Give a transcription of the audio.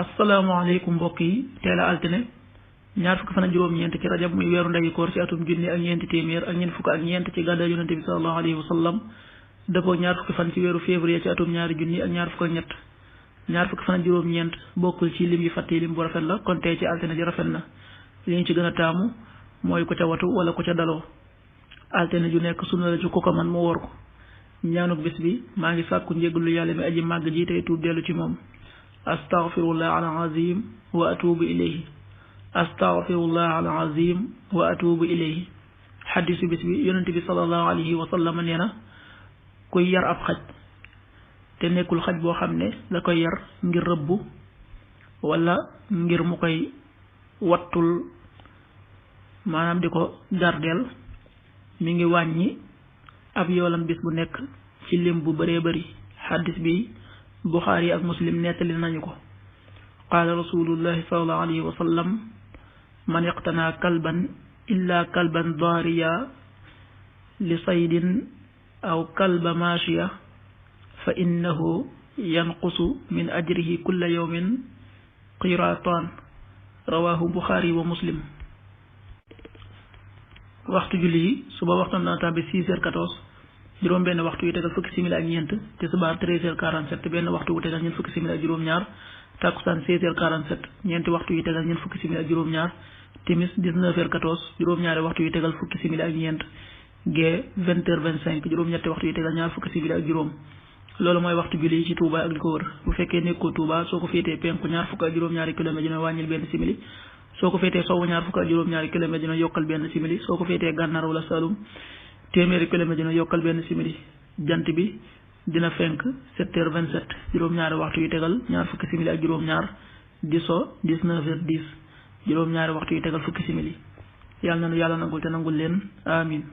asalaamaaleykum mbokk yi teel a altine ñaar fukki fan ak juróom-ñeent ci rajab muy weeru ndeyu koor ci atum junni ak ñeenti téeméer ak ñeent fukk ak ñeent ci gàddaay yonente bi sallallahu alayhi wa sallam dëppoo ñaar fukki fan ci weeru février ci atum ñaari junni ak ñaar fukk ak ñett ñaar fukki fan ak juróom-ñeent bokkul ci lim yi fàtte lim bu rafet la kon tey ci altine ji rafet na li ñu ci gën a taamu mooy ku ca watu wala ku ca daloo altine ju nekk sunna la ci ku ko man mu wóor ko ñaanuk bis bi maa ngi sàkku njéggalu yàlla mi aji màgg ji tey tuub dellu ci moom astaghfirullah al-azim wa atubu ilayhi astaghfirullah al-azim wa atubu ilayhi xaddisu bis bi yonente bi sallallahu alayhi wa sallam nee na kuy yar ab xaj te nekkul xaj boo xam ne da koy yar ngir rëbbu wala ngir mu koy wattul maanaam di ko gardeel mi ngi wàññi ab yoolam bis bu nekk ci lim bu bëree bëri xaddis bi Buxaari ak Muslim nettali nañu ko qaala rasulullahi sallallahu alayhi wa sallam man iqtanaa kalban illa kalban daariya li saydin aw kalba maashiya fa innahu yanqusu min ajrihi kulla yawmin qiraataan rawaahu Buxaari wa Muslim. waxtu julli yi suba waxtu na tàbbi 6h14 juróom benn waxtu yu tegal fukki simili ak ñeent tisbaar 13h47 benn waxtu wu tegal ñeent fukki simili ak juróom-ñaar takkusaan 16h47 ñeenti waxtu yu tegal ñeent fukki simili ak juróom-ñaar timis 19h14 juróom-ñaari waxtu yu tegal fukki simili ak ñeent gee 20h25 juróom-ñetti waxtu yu tegal ñaar fukki simili ak juróom. loolu mooy waxtu julli yi ci Touba ak li ko wër bu fekkee nekkoo Touba soo ko féetee penku ñaar fukk ak juróom-ñaari kilomètre dina wàññil benn simili soo ko féetee sowwu ñaar fukk ak juróom-ñaari kilomètre dina yokkal benn simili soo ko féetee gànnaar wala Saloum téeméeri kilomètre dina yokkal benn simili jant bi dina fenk 7h27 juróom-ñaari waxtu yu tegal ñaar fukki simili ak juróom-ñaar di so 19h10 juróom-ñaari waxtu yu tegal fukki simili yàlla na nu yàlla nangul te nangul leen amin